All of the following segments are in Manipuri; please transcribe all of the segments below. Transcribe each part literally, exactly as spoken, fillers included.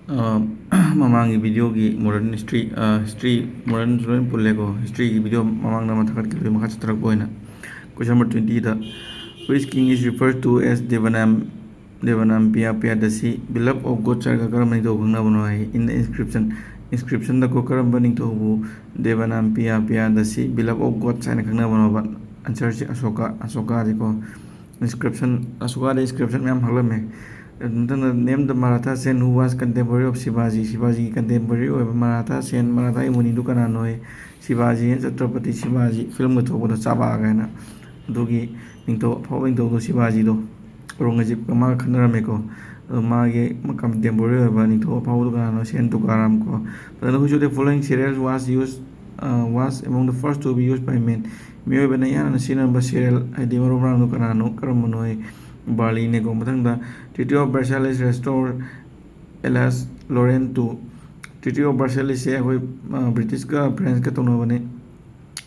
ꯑ, ꯃꯃꯥꯡꯒꯤ videoꯒꯤ modern history, ꯑ, history, modernꯁꯨ ꯂꯣꯏ ꯄꯨꯜꯂꯦꯀꯣ꯫ Historyꯒꯤ video ꯃꯃꯥꯡꯗ ꯑꯃ ꯊꯥꯒꯠꯈꯤꯕꯗꯨꯒꯤ ꯃꯈꯥ ꯆꯠꯊꯔꯛꯄ ꯑꯣꯏꯅ question number twentyꯗ, "Which king is referred to as Devanam-, Devanampiya Piyadasi, beloved of gods?" ꯍꯥꯏꯔꯒ ꯀꯔꯝꯕ ꯅꯤꯡꯊꯧ ꯈꯪꯅꯕꯅꯣ ꯍꯥꯏ꯫ In the inscription, inscriptionꯗꯀꯣ ꯀꯔꯝꯕ ꯅꯤꯡꯊꯧꯕꯨ Devanampiya Piyadasi, beloved of gods ꯍꯥꯏꯅ ꯈꯪꯅꯕꯅꯣꯕ? Answerꯁꯤ ꯑꯁꯣꯀꯥ, ꯑꯁꯣꯀꯥꯁꯤꯀꯣ꯫ Inscription, ꯑꯁꯣꯀꯥꯗ inscription ꯃꯌꯥꯝ ꯍꯛꯂꯝꯃꯦ꯫ ꯃꯊꯪꯗ, "Name the Maratha saint who was contemporary of Shivaji?" ꯁꯤꯕꯥꯖꯤꯒꯤ contemporary ꯑꯣꯏꯕ ꯃꯔꯥꯊꯥ saint, ꯃꯔꯥꯊꯥꯒꯤ ꯃꯨꯅꯤꯗꯨ ꯀꯅꯥꯅꯣ? ꯁꯤꯕꯥꯖꯤ, ꯆꯇ꯭ꯔꯄꯇꯤ ꯁꯤꯕꯥꯖꯤ, filmꯒ ꯊꯣꯛꯄꯗꯣ ꯆꯥꯕꯥ ꯀꯥꯏꯅ꯫ ꯑꯗꯨꯒꯤ ꯅꯤꯡꯊꯧ, ꯑꯐꯥꯎꯕ ꯅꯤꯡꯊꯧꯗꯣ ꯁꯤꯕꯥꯖꯤꯗꯣ ꯑꯧꯔꯪꯒꯖꯦꯕꯀ ꯃꯥꯒ ꯈꯠꯅꯔꯝꯃꯦꯀꯣ꯫ ꯑꯗꯣ ꯃꯥꯒꯤ contemporary ꯑꯣꯏꯕ ꯅꯤꯡꯊꯧ ꯑꯐꯥꯎꯕꯗꯣ ꯀꯅꯥꯅꯣ? Saint Tukaram ꯀꯣ꯫ ꯃꯊꯪꯗ, "Which of the following cereals was used, uh, was among the first to be used by men?" ꯃꯤꯑꯣꯏꯕꯅ ꯏꯍꯥꯟ ꯍꯥꯟꯅ ꯁꯤꯖꯤꯟꯅꯔꯝꯕ cereal, ꯍꯥꯏꯗꯤ ꯃꯔꯨ ꯃꯔꯥꯡꯗꯣ ꯀꯅꯥꯅꯣ, ꯀꯔꯝꯕꯅꯣ? ꯍꯥꯏ, barleyꯅꯦꯀꯣ꯫ ꯃꯊꯪꯗ, "Treaty of Versailles restore Alsace-Lorraine to?" Treaty of Versaillesꯁꯦ ꯑꯩꯈꯣꯏ, ꯑ, Britishꯀ Frenchꯀ ꯇꯧꯅꯕꯅꯤ꯫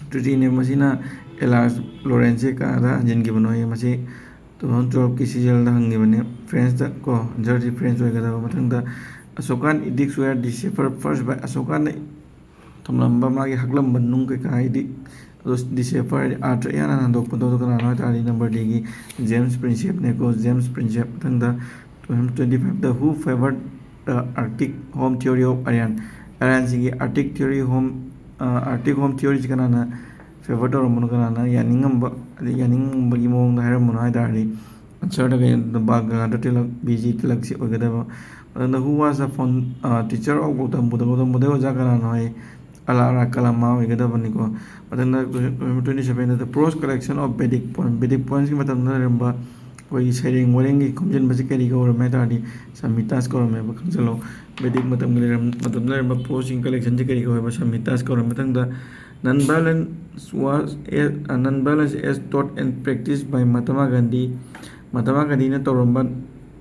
Treatyꯅꯦ꯫ ꯃꯁꯤꯅ Alsace-Lorraineꯁꯦ ꯀꯅꯥꯗ ꯍꯟꯖꯤꯟꯈꯤꯕꯅꯣ? ꯃꯁꯤ two thousand twelveꯀꯤ ꯁꯤꯖꯦꯜꯗ ꯍꯪꯈꯤꯕꯅꯤ꯫ Frenchꯇ ꯀꯣ, answerꯁꯤ French ꯑꯣꯏꯒꯗꯕ꯫ ꯃꯊꯪꯗ, "Ashokan edicts were deciphered first by," ꯑꯁꯣꯀꯥꯅ ꯊꯝꯂꯝꯕ, ꯃꯥꯒꯤ ꯍꯛꯂꯝꯕ ꯅꯨꯡ ꯀꯩꯀꯥ ꯍꯥꯏꯗꯤ, ꯑꯗꯣ decipher ꯍꯥꯏꯗꯤ ꯑꯥꯔꯊ ꯏꯍꯥꯟ ꯍꯥꯟꯅ ꯍꯟꯗꯣꯛꯄꯗꯣ, ꯑꯗꯨ ꯀꯅꯥꯅꯣ ꯍꯥꯏ ꯇꯥꯔꯗꯤ number Dꯒꯤ James Prinsepꯅꯦꯀꯣ, James Prinsep꯫ ꯃꯊꯪꯗ, twenty-fiveꯇ, "Who favored the Arctic home theory of Aryan?" ꯑꯔꯌꯥꯟꯁꯤꯒꯤ Arctic theory home, ꯑ, Arctic home theoryꯁꯤ ꯀꯅꯥꯅ favour ꯇꯧꯔꯝꯕꯅꯣ, ꯀꯅꯥꯅ ꯌꯥꯅꯤꯡꯉꯝꯕ, ꯑꯗꯩ ꯌꯥꯅꯤꯡꯕꯒꯤ ꯃꯑꯣꯡꯗ ꯍꯥꯏꯔꯝꯕꯅꯣ ꯍꯥꯏ ꯇꯥꯔꯗꯤ, answerꯗ ꯀꯩꯅꯣ, ꯕꯥꯜ ꯒꯪꯒꯥꯙꯔ ꯇꯤꯂꯛ, ꯕꯤ ꯖꯤ ꯇꯤꯂꯛꯁꯤ ꯑꯣꯏꯒꯗꯕ꯫ ꯃꯊꯪꯗ, "Who was the found-, ꯑ, teacher of Gautam Buddha?" Gautam ꯕꯨꯙꯒꯤ ꯑꯣꯖꯥ ꯀꯅꯥꯅꯣ ꯍꯥꯏ? ꯑꯂꯥꯔꯥ ꯀꯂꯥꯃꯥ ꯑꯣꯏꯒꯗꯕꯅꯤꯀꯣ꯫ ꯃꯊꯪꯗ, twenty-sevenꯗ, "The prose collection of Vedic poem." Vedic poemsꯀꯤ ꯃꯇꯝꯗ ꯂꯩꯔꯝꯕ ꯑꯩꯈꯣꯏꯒꯤ ꯁꯩꯔꯦꯡ ꯋꯥꯔꯦꯡꯒꯤ ꯈꯣꯝꯖꯤꯟꯕꯁꯤ ꯀꯔꯤ ꯀꯧꯔꯝꯃꯦ ꯍꯥꯏ ꯇꯥꯔꯗꯤ, Samhitas ꯀꯧꯔꯝꯃꯦꯕ, ꯈꯪꯖꯤꯜꯂꯣ꯫ Vedic ꯃꯇꯝꯒꯤ ꯂꯩꯔꯝ-, ꯃꯇꯝꯗ ꯂꯩꯔꯝꯕ proseꯁꯤꯡ collectionꯁꯤ ꯀꯔꯤ ꯀꯧꯋꯦꯕ? Samhitas ꯀꯧꯔꯝꯃꯦ꯫ ꯃꯊꯪꯗ, "Non-violence was a, uh, non-violence as taught and practiced by Mahatma Gandhi." ꯃꯍꯥꯇꯃꯥ ꯒꯥꯟꯙꯤꯅ ꯇꯧꯔꯝꯕ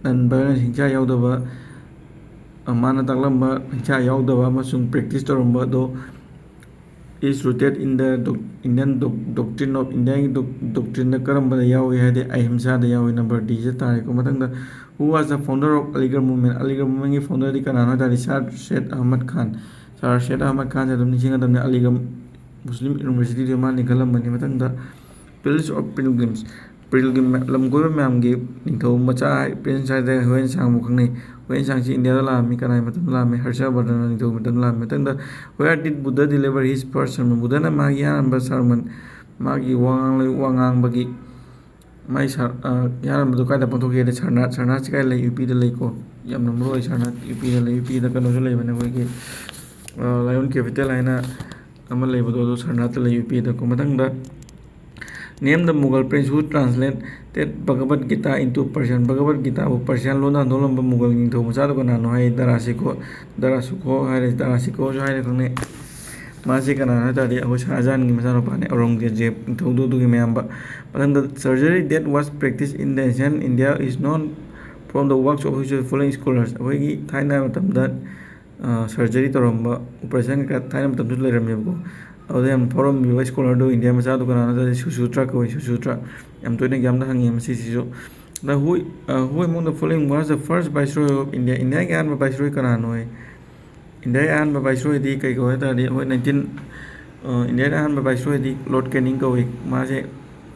non-violence, ꯍꯤꯡꯁꯥ ꯌꯥꯎꯗꯕ, ꯑ, ꯃꯥꯅ ꯇꯥꯛꯂꯝꯕ ꯍꯤꯡꯁꯥ ꯌꯥꯎꯗꯕ ꯑꯃꯁꯨꯡ practice ꯇꯧꯔꯝꯕ ꯑꯗꯣ is rooted in the doc-, Indian doc-, doctrine of, Indiaꯒꯤ doc-, doctrineꯗ ꯀꯔꯝꯕꯗ ꯌꯥꯎꯏ ꯍꯥꯏꯗꯤ ꯑꯍꯤꯝꯁꯥꯗ ꯌꯥꯎꯏ, number Dꯁꯦ ꯇꯥꯔꯦꯀꯣ꯫ ꯃꯊꯪꯗ, Who was the founder of Aligarh movement? Aligarh movementꯀꯤ founderꯗꯤ ꯀꯅꯥꯅꯣ ꯍꯥꯏ ꯇꯥꯔꯗꯤ ꯁꯥꯔ ꯁꯦꯠ ꯑꯍꯃꯗ ꯈꯥꯟ꯫ ꯁꯥꯔ ꯁꯦꯠ ꯑꯍꯃꯗ ꯈꯥꯟꯁꯦ ꯑꯗꯨꯝ ꯅꯤꯡꯁꯤꯡꯒꯗꯕꯅꯤ꯫ ꯑꯂꯤꯒꯔ ꯃꯨꯁꯂꯤꯝ ꯌꯨꯅꯤꯚꯔꯁꯤꯇꯤꯗꯨ ꯃꯥ ꯂꯤꯡꯈꯠꯂꯝꯕꯅꯤ꯫ ꯃꯊꯪꯗ Prince of Pilgrims, Pilgrim ꯂꯝ ꯀꯣꯏꯕ ꯃꯌꯥꯝꯒꯤ ꯅꯤꯡꯊꯧ ꯃꯆꯥ ꯍꯥꯏ-, Prince ꯍꯥꯏꯔꯒ ꯍꯨꯌꯦꯟ ꯁꯥꯡꯕꯨ ꯈꯪꯅꯩ꯫ ꯍꯨꯌꯦꯟ ꯁꯥꯡꯁꯤ ꯏꯟꯗꯤꯌꯥꯗ ꯂꯥꯛꯑꯝꯃꯤ꯫ ꯀꯅꯥꯒꯤ ꯃꯇꯝꯗ ꯂꯥꯛꯑꯝꯃꯤ? ꯍꯔꯁ ꯕꯔꯗꯟ ꯅꯤꯡꯊꯧꯒꯤ ꯃꯇꯝꯗ ꯂꯥꯛꯑꯝꯃꯤ꯫ ꯃꯊꯪꯗ Where did Buddha deliver his first sermon? ꯕꯨꯙꯅ ꯃꯥꯒꯤ ꯑꯍꯥꯟꯕ sermon, ꯃꯥꯒꯤ ꯋꯥ ꯉꯥꯡꯂ-, ꯋꯥ ꯉꯥꯡꯕꯒꯤ ꯃꯥꯏ ꯁꯥꯔ-, ꯑ, ꯌꯥꯔꯝꯕꯗꯣ ꯀꯥꯏꯗ ꯄꯥꯡꯊꯣꯛꯀꯦ ꯍꯥꯏꯗꯤ ꯁꯥꯔꯅꯥꯊ, ꯁꯥꯔꯅꯥꯊꯁꯤ ꯀꯥꯏ ꯂꯩ? ꯌꯨ ꯄꯤꯗ ꯂꯩꯀꯣ꯫ ꯌꯥꯝꯅ ꯃꯔꯨ ꯑꯣꯏ ꯁꯥꯔꯅꯥꯊ, ꯌꯨ ꯄꯤꯗ ꯂꯩ꯫ ꯌꯨ ꯄꯤꯗ ꯀꯩꯅꯣꯁꯨ ꯂꯩꯕꯅꯦ, ꯑꯩꯈꯣꯏꯒꯤ, ꯑ, Lion Capital ꯍꯥꯏꯅ ꯑꯃ ꯂꯩꯕꯗꯣ, ꯑꯗꯣ ꯁꯥꯔꯅꯥꯊꯇ ꯂꯩ, ꯌꯨ ꯄꯤꯗꯀꯣ꯫ ꯃꯊꯪꯗ Name the Mughal prince who translated Bhagavad Gita into Persian. Bhagavad ꯒꯤꯇꯥꯕꯨ ꯄꯔꯁꯤꯌꯥꯟ ꯂꯣꯟꯗ ꯍꯟꯗꯣꯛꯂꯝꯕ ꯃꯨꯒꯜ ꯅꯤꯡꯊꯧ ꯃꯆꯥꯗꯨ ꯀꯅꯥꯅꯣ ꯍꯥꯏ, ꯗꯥꯔꯥ ꯁꯤꯀꯣ, ꯗꯥꯔꯥ ꯁꯨꯀꯣ ꯍꯥꯏꯔꯦ, ꯗꯥꯔꯥ ꯁꯤꯀꯣꯁꯨ ꯍꯥꯏꯅ ꯈꯪꯅꯩ꯫ ꯃꯥꯁꯦ ꯀꯅꯥꯅꯣ ꯍꯥꯏ ꯇꯥꯔꯗꯤ ꯑꯩꯈꯣꯏ ꯁꯥꯍꯖꯍꯥꯟꯒꯤ ꯃꯆꯥꯅꯨꯄꯥꯅꯦ, ꯑꯧꯔꯪꯒꯖꯦꯕ ꯅꯤꯡꯊꯧꯗꯨ ꯑꯗꯨꯒꯤ ꯃꯌꯥꯝꯕ꯫ ꯃꯊꯪꯗ surgery that was practiced in the ancient India is known from the works of which of the following scholars? ꯑꯩꯈꯣꯏꯒꯤ ꯊꯥꯏꯅ ꯃꯇꯝꯗ, ꯑ, surgery ꯇꯧꯔꯝꯕ, operation ꯀꯩꯀꯥ ꯊꯥꯏꯅ ꯃꯇꯝꯗꯁꯨ ꯂꯩꯔꯝꯃꯦꯕꯀꯣ꯫ ꯑꯗꯨꯗ ꯌꯥꯝ ꯐꯥꯎꯔꯝꯃꯤꯕ scholarꯗꯨ ꯏꯟꯗꯤꯌꯥ ꯃꯆꯥꯗꯨ ꯀꯅꯥꯅꯣ ꯍꯥꯏ ꯇꯥꯔꯗꯤ ꯁꯨꯁꯨꯇ꯭ꯔ ꯀꯧꯏ, ꯁꯨꯁꯨꯇ꯭ꯔ꯫ ꯌꯥꯝ ꯇꯣꯏꯅ examꯗ ꯍꯪꯉꯤ ꯃꯁꯤꯁꯤꯁꯨ꯫ ꯑꯗ who, ꯑ, who among the following was the first viceroy of India? ꯏꯟꯗꯤꯌꯥꯒꯤ ꯑꯍꯥꯟꯕ viceroy ꯀꯅꯥꯅꯣ ꯍꯥꯏ? ꯏꯟꯗꯤꯌꯥꯒꯤ ꯑꯍꯥꯟꯕ viceroyꯗꯤ ꯀꯩ ꯀꯧꯏ ꯍꯥꯏ ꯇꯥꯔꯗꯤ, ꯑꯩꯈꯣꯏ nineteen, ꯑ, ꯏꯟꯗꯤꯌꯥꯒꯤ ꯑꯍꯥꯟꯕ viceroyꯗꯤ Lord Canning ꯀꯧꯏ꯫ ꯃꯥꯁꯦ,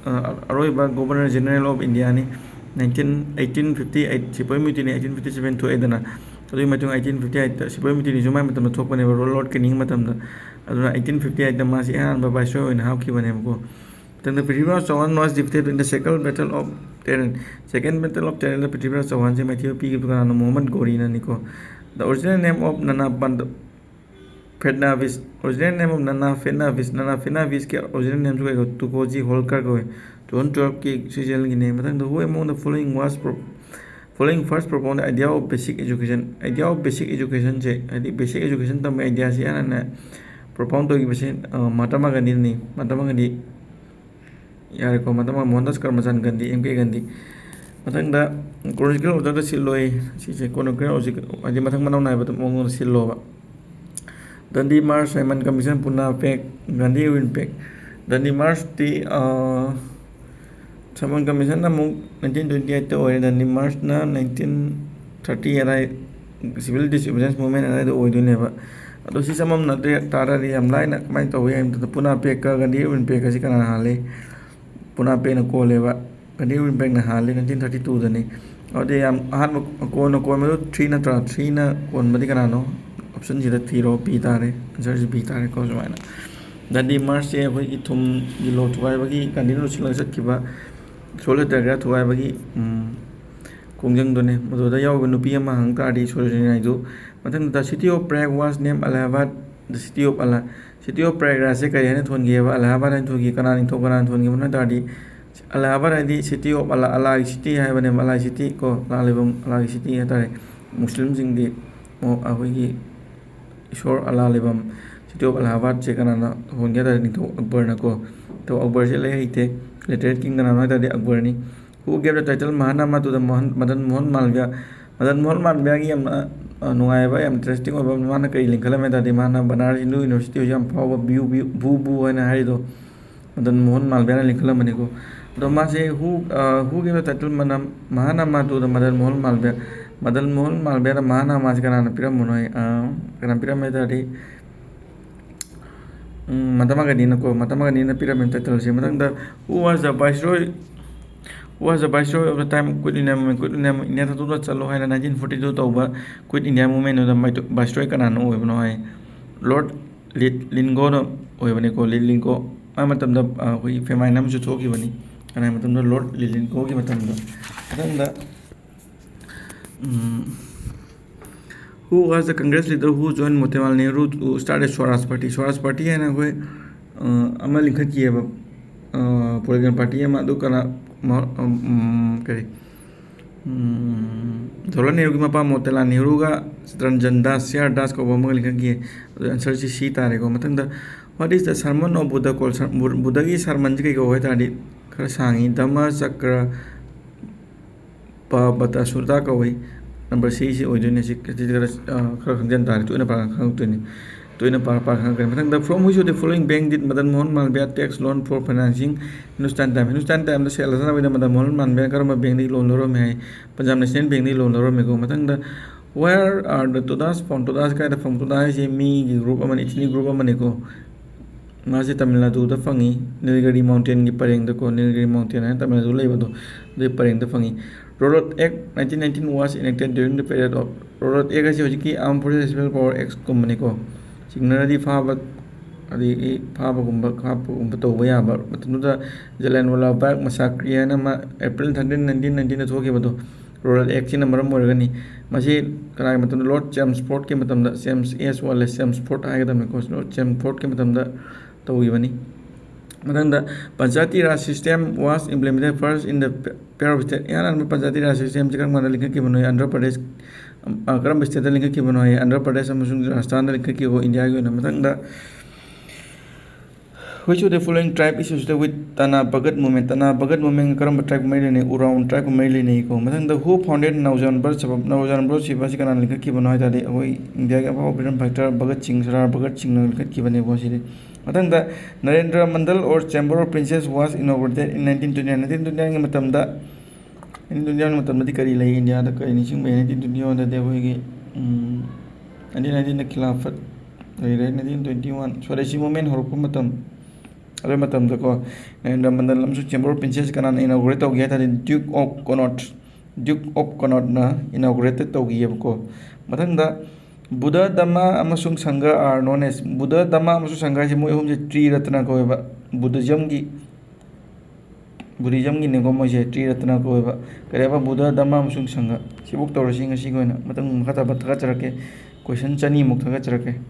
ꯑ, ꯑꯔꯣꯏꯕ Governor General of Indiaꯅꯤ꯫ Nineteen, eighteen fifty eight ꯁꯤꯄꯣꯏ ꯃꯨꯇꯤꯅꯤ, eighteen fifty seven ꯊꯣꯛꯑꯦꯗꯅ꯫ ꯑꯗꯨꯒꯤ ꯃꯇꯨꯡ eighteen fifty eightꯇ ꯁꯤꯄꯣꯏ ꯃꯨꯇꯤꯅꯤꯁꯨ ꯃꯥꯏ ꯃꯇꯝꯗ ꯊꯣꯛꯄꯅꯦꯕ, Lord Canning ꯃꯇꯝꯗ꯫ ꯑꯗꯨꯅ eighteen fifty eightꯇ ꯃꯥꯁꯦ ꯑꯍꯥꯟꯕ viceroy ꯑꯣꯏꯅ ꯍꯥꯞꯈꯤꯕꯅꯦꯕꯀꯣ꯫ ꯃꯊꯪꯗ Prithviraj Chauhan was defeated in the second battle of Tarain. Second battle of Tarainꯗ Prithviraj Chauhanꯁꯦ ꯃꯥꯏꯊꯤꯕ ꯄꯤꯈꯤꯕꯗꯨ ꯀꯅꯥꯅꯣ? Mohammad ꯘꯣꯔꯤꯅꯅꯤꯀꯣ꯫ The original name of Nana Pant-, Fadnavis, original name of Nana Fadnavis, Nana Fadnavisꯀꯤ original nameꯁꯨ ꯀꯩ ꯀꯧꯏ? Turkoji Holkar ꯀꯧꯏ꯫ Two thousand twelveꯀꯤ ꯁꯤꯖꯟꯒꯤꯅꯦ꯫ ꯃꯊꯪꯗ who among the following was pro-, following first propound the idea of basic education? Idea of basic educationꯁꯦ, ꯍꯥꯏꯗꯤ basic education ꯇꯝꯕ ideaꯁꯦ ꯏꯍꯥꯟ ꯍꯥꯟꯅ propound ꯇꯧꯈꯤꯕꯁꯦ, ꯑ, ꯃꯍꯥꯇꯃꯥ ꯒꯥꯟꯙꯤꯅꯅꯤ꯫ ꯃꯍꯥꯇꯃꯥ ꯒꯥꯟꯙꯤ ꯌꯥꯔꯦꯀꯣ꯫ ꯃꯊꯪ ꯃꯣꯍꯟꯗꯥꯁ ꯀꯔꯃꯆꯥꯟ ꯒꯥꯟꯙꯤ, ꯑꯦꯝ ꯀꯦ ꯒꯥꯟꯙꯤ꯫ ꯃꯊꯪꯗ chronological orderꯗ ꯁꯤꯜꯂꯣꯏ꯫ ꯁꯤꯁꯦ chronological order, ꯍꯥꯏꯗꯤ ꯃꯊꯪ ꯃꯅꯥꯎ ꯅꯥꯏꯕꯗ ꯃꯑꯣꯡꯗ ꯁꯤꯜꯂꯣꯕ꯫ Dandi March, Simon Commission, Pune Pact, Gandhi Win Pact꯫ Dandi Marchꯇꯤ, ꯑ, ꯁꯃꯟ ꯀꯃꯤꯁꯟꯅ ꯑꯃꯨꯛ ꯅꯥꯏꯟꯇꯤꯟ ꯇ꯭ꯋꯦꯟꯇꯤ ꯑꯩꯠꯇ ꯑꯣꯏꯔꯦ, ꯗꯟꯗꯤ ꯃꯥꯔꯆꯅ ꯅꯥꯏꯟꯇꯤꯟ ꯊꯥꯔꯇꯤ ꯑꯗꯥꯏ, ꯁꯤꯚꯤꯜ ꯗꯤꯁꯑꯣꯕꯤꯗꯤꯌꯦꯟꯁ ꯃꯨꯚꯃꯦꯟ ꯑꯗꯥꯏꯗ ꯑꯣꯏꯗꯣꯏꯅꯦꯕ꯫ ꯑꯗꯣ ꯁꯤ ꯆꯃꯝꯅꯗ꯭ꯔꯦ ꯇꯥꯔꯗꯤ ꯌꯥꯝ ꯂꯥꯏꯅ ꯀꯃꯥꯏꯅ ꯇꯧꯏ ꯍꯥꯏꯕ ꯃꯇꯝꯗ, ꯄꯨꯅꯥ ꯄꯦꯛꯀ ꯒꯥꯟꯙꯤ ꯎꯔꯤꯟ ꯄꯦꯛꯀꯁꯤ ꯀꯅꯥꯅ ꯍꯥꯜꯂꯤ? ꯄꯨꯅꯥ ꯄꯦꯛꯅ ꯀꯣꯜꯂꯦꯕ, ꯒꯥꯟꯙꯤ ꯎꯔꯤꯟ ꯄꯦꯛꯅ ꯍꯥꯜꯂꯤ ꯅꯥꯏꯟꯇꯤꯟ ꯊꯥꯔꯇꯤ ꯇꯨꯗꯅꯤ꯫ ꯑꯗꯨꯗꯤ ꯌꯥꯝ ꯑꯍꯥꯟꯕ ꯀꯣꯟꯅ ꯀꯣꯟꯕꯗꯨ ꯊ꯭ꯔꯤ ꯅꯠꯇ꯭ꯔꯥ? ꯊ꯭ꯔꯤꯅ ꯀꯣꯟꯕꯗꯤ ꯀꯅꯥꯅꯣ? ꯑꯣꯞꯁꯟꯁꯤꯗ ꯊꯤꯔꯣ, ꯕꯤ ꯇꯥꯔꯦ, ꯑꯟꯁꯔꯁꯤ ꯕꯤ ꯇꯥꯔꯦꯀꯣ꯫ ꯁꯨꯃꯥꯏꯅ ꯒꯥꯟꯙꯤ ꯃꯥꯔꯆꯁꯦ ꯑꯩꯈꯣꯏꯒꯤ ꯊꯨꯝꯒꯤ ꯂꯣ ꯊꯨꯒꯥꯏꯕꯒꯤ, ꯒꯥꯟꯙꯤꯅ ꯂꯣꯏꯁꯤꯜꯂꯒ ꯆꯠꯈꯤꯕ ꯁꯣꯜ ꯁꯇ꯭ꯌꯒ꯭ꯔꯍ ꯊꯨꯒꯥꯏꯕꯒꯤ, ꯎꯝ, ꯈꯣꯡꯖꯪꯗꯨꯅꯦ꯫ ꯃꯗꯨꯗ ꯌꯥꯎꯕ ꯅꯨꯄꯤ ꯑꯃ ꯍꯪ ꯇꯥꯔꯗꯤ ꯁꯣꯔꯣꯖꯤꯅꯤ ꯅꯥꯏꯗꯨ꯫ ꯃꯊꯪꯗ, The city of Prague was named Allahabad, the city of Allah, city of Prague ꯁꯦ ꯀꯔꯤ ꯍꯥꯏꯅ ꯊꯣꯟꯈꯤꯑꯕ? ꯑꯂꯥꯍꯥꯕꯥꯗ ꯍꯥꯏꯅ ꯊꯣꯟꯈꯤ꯫ ꯀꯅꯥ ꯅꯤꯡꯊꯧ ꯀꯅꯥꯅ ꯊꯣꯟꯈꯤꯕꯅꯣ ꯍꯥꯏ ꯇꯥꯔꯗꯤ, ꯑꯂꯥꯍꯥꯕꯥꯗ ꯍꯥꯏꯗꯤ city of Allah, ꯑꯜꯂꯥꯒꯤ ꯁꯤꯇꯤ ꯍꯥꯏꯕꯅꯦꯕ, ꯑꯜꯂꯥꯒꯤ ꯁꯤꯇꯤ ꯀꯣ, ꯑꯜꯂꯥ ꯂꯩꯐꯝ, ꯑꯜꯂꯥꯒꯤ ꯁꯤꯇꯤ ꯍꯥꯏ ꯇꯥꯔꯦ꯫ ꯃꯨꯁꯂꯤꯝꯁꯤꯡꯒꯤ, ꯑꯣ, ꯑꯩꯈꯣꯏꯒꯤ ꯏꯁꯣꯔ ꯑꯜꯂꯥ ꯂꯩꯐꯝ, city of Allahabad ꯁꯦ ꯀꯅꯥꯅ ꯍꯣꯟꯒꯦ ꯍꯥꯏ ꯇꯥꯔꯗꯤ, ꯅꯤꯡꯊꯧ ꯑꯛꯕꯔꯅꯀꯣ꯫ ꯅꯤꯡꯊꯧ ꯑꯛꯕꯔꯁꯦ ꯂꯩ ꯍꯩꯇꯦ, literate king ꯀꯅꯥꯅꯣ ꯍꯥꯏ ꯇꯥꯔꯗꯤ ꯑꯛꯕꯔꯅꯤ꯫ Who gave the title Mahanama to the Mohan, Madan Mohan Malviya? ꯃꯗꯟ ꯃꯣꯍꯟ ꯃꯥꯜꯕꯤꯌꯥꯒꯤ ꯌꯥꯝꯅ, ꯑ, ꯅꯨꯡꯉꯥꯏꯕ, ꯌꯥꯝ interesting ꯑꯣꯏꯕ, ꯃꯥꯅ ꯀꯔꯤ ꯂꯤꯡꯈꯠꯂꯝꯃꯦ ꯍꯥꯏ ꯇꯥꯔꯗꯤ, ꯃꯥꯅ ꯕꯅꯥꯔꯁ ꯍꯤꯟꯗꯨ ꯌꯨꯅꯤꯚꯔꯁꯤꯇꯤ ꯍꯧꯖꯤꯛ ꯌꯥꯝ ꯐꯥꯎꯕ ꯕ꯭ꯌꯨ ꯕ꯭ꯌꯨ ꯕꯨ ꯕꯨ ꯍꯥꯏꯅ ꯍꯥꯏꯔꯤꯗꯣ ꯃꯗꯟ ꯃꯣꯍꯟ ꯃꯥꯜꯕꯤꯌꯥꯅ ꯂꯤꯡꯈꯠꯂꯝꯕꯅꯤꯀꯣ꯫ ꯑꯗꯣ ꯃꯥꯁꯦ who, ꯑ, who gave the title ꯃꯅꯝ ꯃꯍꯥꯅꯥꯃꯥ to the ꯃꯗꯟ ꯃꯣꯍꯟ ꯃꯥꯜꯕꯤꯌꯥ? ꯃꯗꯟ ꯃꯣꯍꯟ ꯃꯥꯜꯕꯤꯌꯥꯗ ꯃꯍꯥꯅꯥꯃꯥꯁꯦ ꯀꯅꯥꯅ ꯄꯤꯔꯝꯕꯅꯣ ꯍꯥꯏ, ꯑ, ꯀꯅꯥꯅ ꯄꯤꯔꯝꯃꯦ ꯍꯥꯏ ꯇꯥꯔꯗꯤ, ꯎꯝ, ꯃꯍꯥꯇꯃꯥ ꯒꯥꯟꯙꯤꯅꯀꯣ, ꯃꯍꯥꯇꯃꯥ ꯒꯥꯟꯙꯤꯅ ꯄꯤꯔꯝꯃꯦ title ꯁꯦ꯫ ꯃꯊꯪꯗ, who was the viceroy, who was the viceroy of the time Quit India Movement? Quit India, India ꯊꯥꯗꯣꯛꯇꯨꯅ ꯆꯠꯂꯣ ꯍꯥꯏꯅ nineteen forty two ꯇꯧꯕ Quit India Movement ꯑꯗꯨꯗ viceroy ꯀꯅꯥꯅ ꯑꯣꯏꯕꯅꯣ ꯍꯥꯏ, Lord ꯂꯤꯠꯂꯤꯟꯒꯣꯅ ꯑꯣꯏꯕꯅꯤꯀꯣ꯫ ꯂꯤꯠꯂꯤꯟꯒꯣ, ꯃꯥ ꯃꯇꯝꯗ, ꯑ, ꯑꯩꯈꯣꯏꯒꯤ famine ꯑꯃꯁꯨ ꯊꯣꯛꯈꯤꯕꯅꯤ꯫ ꯀꯅꯥꯒꯤ ꯃꯇꯝꯗ? Lord ꯂꯤꯠꯂꯤꯟꯒꯣꯒꯤ ꯃꯇꯝꯗ꯫ ꯃꯊꯪꯗ, ꯎꯝ, who was the Congress leader who joined Motilal Nehru to start a Swaraj Party? Swaraj Party ꯍꯥꯏꯅ ꯑꯩꯈꯣꯏ, ꯑ, ꯑꯃ ꯂꯤꯡꯈꯠꯈꯤꯑꯕ, ꯑ, political party ꯑꯃ꯫ ꯑꯗꯨ ꯀꯅꯥ, ꯃ-, ꯎꯝ, ꯀꯔꯤ, ꯎꯝ, ꯖꯋꯥꯍꯔꯂꯥꯜ ꯅꯦꯍꯔꯨꯒꯤ ꯃꯄꯥ ꯃꯣꯇꯤꯂꯥꯜ ꯅꯦꯍꯔꯨꯒ ꯆꯤꯇꯔꯟꯖꯟ ꯗꯥꯁ, ꯁꯤ ꯑꯥꯔ ꯗꯥꯁ ꯀꯧꯕ ꯑꯃꯒ ꯂꯤꯡꯈꯠꯈꯤ꯫ ꯑꯗꯨ answer ꯁꯤ ꯁꯤ ꯇꯥꯔꯦꯀꯣ꯫ ꯃꯊꯪꯗ, what is the sermon of Buddha called? Sir-, ꯕꯨ-, ꯕꯨꯙꯒꯤ sermon ꯁꯤ ꯀꯩ ꯀꯧꯕ ꯍꯥꯏ ꯇꯥꯔꯗꯤ, ꯈꯔ ꯁꯥꯡꯉꯤ, ꯙꯝꯃ ꯆꯀ꯭ꯔ ꯄꯕꯇ ꯁꯨꯇꯥ ꯀꯧꯏ꯫ Number C ꯁꯤ ꯑꯣꯏꯗꯣꯏꯅꯦ꯫ ꯁꯤ, ꯁꯤꯗꯤ ꯈꯔ, ꯑ, ꯈꯔ ꯈꯪꯖꯟ ꯇꯥꯔꯦ, ꯇꯣꯏꯅ ꯄꯥꯔꯒ ꯈꯪꯉꯛꯇꯣꯏꯅꯤ꯫ ꯇꯣꯏꯅ ꯄꯥ ꯄꯥ ꯈꯪꯉꯛꯀꯅꯤ꯫ ꯃꯊꯪꯗ, from which of the following bank did Madan Mohan Malviya takes loan for financing Hindustan Time? Hindustan Timeꯗ ꯁꯦꯜ ꯊꯥꯗꯅꯕꯒꯤꯗꯃꯛ ꯃꯗꯟ ꯃꯣꯍꯟ ꯃꯥꯜꯕꯤꯌꯥ ꯀꯔꯝꯕ bankꯗꯒꯤ loan ꯂꯧꯔꯝꯃꯤ ꯍꯥꯏ? ꯄꯟꯖꯥꯕ ꯅꯦꯁꯅꯦꯜ bankꯗꯒꯤ loan ꯂꯧꯔꯝꯃꯤꯀꯣ꯫ ꯃꯊꯪꯗ, where are the Todas found? Todas ꯀꯥꯏꯗ ꯐꯪ? Todas ꯍꯥꯏꯁꯦ ꯃꯤꯒꯤ group ꯑꯃꯅꯤ, ethnic group ꯑꯃꯅꯤꯀꯣ꯫ ꯃꯥꯁꯦ ꯇꯥꯃꯤꯜ ꯅꯥꯗꯨꯗ ꯐꯪꯉꯤ, ꯅꯤꯜꯒꯤꯔꯤ mountainꯒꯤ ꯄꯔꯦꯡꯗꯀꯣ, ꯅꯤꯜꯒꯤꯔꯤ mountain ꯍꯥꯏꯅ ꯇꯥꯃꯤꯜ ꯅꯥꯗꯨ ꯂꯩꯕꯗꯣ, ꯑꯗꯨꯒꯤ ꯄꯔꯦꯡꯗ ꯐꯪꯉꯤ꯫ Rowlatt Act nineteen nineteen was enacted during the period of, Rowlatt Act ꯍꯥꯏꯁꯦ ꯍꯧꯖꯤꯛꯀꯤ Armed Forces Special Power Actꯀꯨꯝꯕꯅꯤꯀꯣ꯫ ꯆꯤꯡꯅꯔꯗꯤ ꯐꯥꯕ, ꯑꯗꯒꯤ ꯐꯥꯕꯒꯨꯝꯕ, ꯍꯥꯠꯄꯒꯨꯝꯕ ꯇꯧꯕ ꯌꯥꯕ꯫ ꯃꯇꯝꯗꯨꯗ ꯖꯂꯤꯌꯥꯟꯋꯥꯂꯥ ꯕꯥꯒ ꯃꯁꯥꯀ꯭ꯔꯤ ꯍꯥꯏꯅ ꯑꯃ April thirteen, nineteen nineteenꯗ ꯊꯣꯛꯈꯤꯕꯗꯣ, Rowlatt Actꯁꯤꯅ ꯃꯔꯝ ꯑꯣꯏꯔꯒꯅꯤ꯫ ꯃꯁꯤ ꯀꯅꯥꯒꯤ ꯃꯇꯝꯗ? Lord Chelmsfordꯀꯤ ꯃꯇꯝꯗ, James S Wallace, Chelmsford ꯍꯥꯏꯒꯗꯕꯅꯤꯀꯣ, Lord Chelmsfordꯀꯤ ꯃꯇꯝꯗ ꯇꯧꯈꯤꯕꯅꯤ꯫ ꯃꯊꯪꯗ, Panchayati Raj system was implemented first in the pair of state. ꯏꯍꯥꯟ ꯍꯥꯟꯕ Panchayati Raj systemꯁꯤ ꯀꯔꯝ ꯀꯥꯟꯗ ꯂꯤꯡꯈꯠꯈꯤꯕꯅꯣ? ꯑꯟꯙ꯭ꯔ ꯄ꯭ꯔꯗꯦꯁ, ꯑ, ꯀꯔꯝꯕ stateꯇ ꯂꯤꯡꯈꯠꯈꯤꯕꯅꯣ ꯍꯥꯏ? ꯑꯟꯙ꯭ꯔ ꯄ꯭ꯔꯗꯦꯁ ꯑꯃꯁꯨꯡ ꯔꯥꯖꯁꯊꯥꯟꯗ ꯂꯤꯡꯈꯠꯈꯤꯕꯀꯣ, ꯏꯟꯗꯤꯌꯥꯒꯤ ꯑꯣꯏꯅ꯫ ꯃꯊꯪꯗ, which of the following tribe is associated with Tana Bhagat movement? Tana Bhagat movement ꯀꯔꯝꯕ tribe ꯃꯔꯤ ꯂꯩꯅꯩ? Oraon tribe ꯃꯔꯤ ꯂꯩꯅꯩꯀꯣ꯫ ꯃꯊꯪꯗ, who founded Naujawan Bharat Sabha? Naujawan Bharat Sabha ꯑꯁꯤ ꯀꯅꯥꯅ ꯂꯤꯡꯈꯠꯈꯤꯕꯅꯣ ꯍꯥꯏ ꯇꯥꯔꯗꯤ, ꯑꯩꯈꯣꯏ ꯏꯟꯗꯤꯌꯥꯒꯤ ꯑꯐꯥꯎꯕ freedom fighter ꯚꯒꯠ ꯁꯤꯡ, ꯁꯔꯗꯥꯔ ꯚꯒꯠ ꯁꯤꯡꯅ ꯂꯤꯡꯈꯠꯈꯤꯕꯅꯦꯀꯣ ꯁꯤꯗꯤ꯫ ꯃꯊꯪꯗ, Narendra Mandal or Chamber of Princes was inaugurated in nineteen twenty-nine. Nineteen twenty-nineꯒꯤ ꯃꯇꯝꯗ, nineteen twenty-nine ꯃꯇꯝꯗꯗꯤ ꯀꯔꯤ ꯂꯩ ꯏꯟꯗꯤꯌꯥꯗ? ꯀꯔꯤ ꯅꯤꯡꯁꯤꯡꯕ ꯌꯥꯏ? Nineteen twenty-oneꯗꯗꯤ ꯑꯩꯈꯣꯏꯒꯤ, ꯎꯝ, nineteen nineteenꯗ ꯈꯤꯂꯥꯐꯠ ꯂꯩꯔꯦ꯫ Nineteen twenty-one Swadeshi movement ꯍꯧꯔꯛꯄ ꯃꯇꯝ, ꯑꯗꯨꯒꯤ ꯃꯇꯝꯗꯀꯣ, ꯅꯔꯦꯟꯗ꯭ꯔ ꯃꯟꯗꯜ ꯑꯃꯁꯨꯡ Chamber of Princes ꯀꯅꯥꯅ inaugurate ꯇꯧꯒꯦ ꯍꯥꯏ ꯇꯥꯔꯗꯤ, Duke of Connaught, Duke of Connaughtꯅ inaugurate ꯇꯧꯈꯤꯑꯕꯀꯣ꯫ ꯃꯊꯪꯗ, Buddha, Dhamma ꯑꯃꯁꯨꯡ Sangha are known as, Buddha, Dhamma ꯑꯃꯁꯨꯡ Sangha ꯍꯥꯏꯁꯦ ꯃꯣꯏ ꯑꯍꯨꯝꯁꯦ ꯇ꯭ꯔꯤ ꯔꯠꯅ ꯀꯧꯋꯦꯕ꯫ Buddhismꯒꯤ, Buddhismꯒꯤꯅꯦꯀꯣ ꯃꯣꯏꯁꯦ, ꯇ꯭ꯔꯤ ꯔꯠꯅ ꯀꯧꯋꯦꯕ꯫ ꯀꯔꯤ ꯍꯥꯏꯕ? Buddha, Dhamma ꯑꯃꯁꯨꯡ Sangha꯫ ꯁꯤꯐꯧ ꯇꯧꯔꯁꯤ ꯉꯁꯤꯒꯤ ꯑꯣꯏꯅ꯫ ꯃꯊꯪ ꯃꯈꯥ ꯇꯥꯕ ꯊꯥꯒꯠꯆꯔꯛꯀꯦ, question ꯆꯅꯤꯃꯨꯛ ꯊꯥꯒꯠꯆꯔꯛꯀꯦ꯫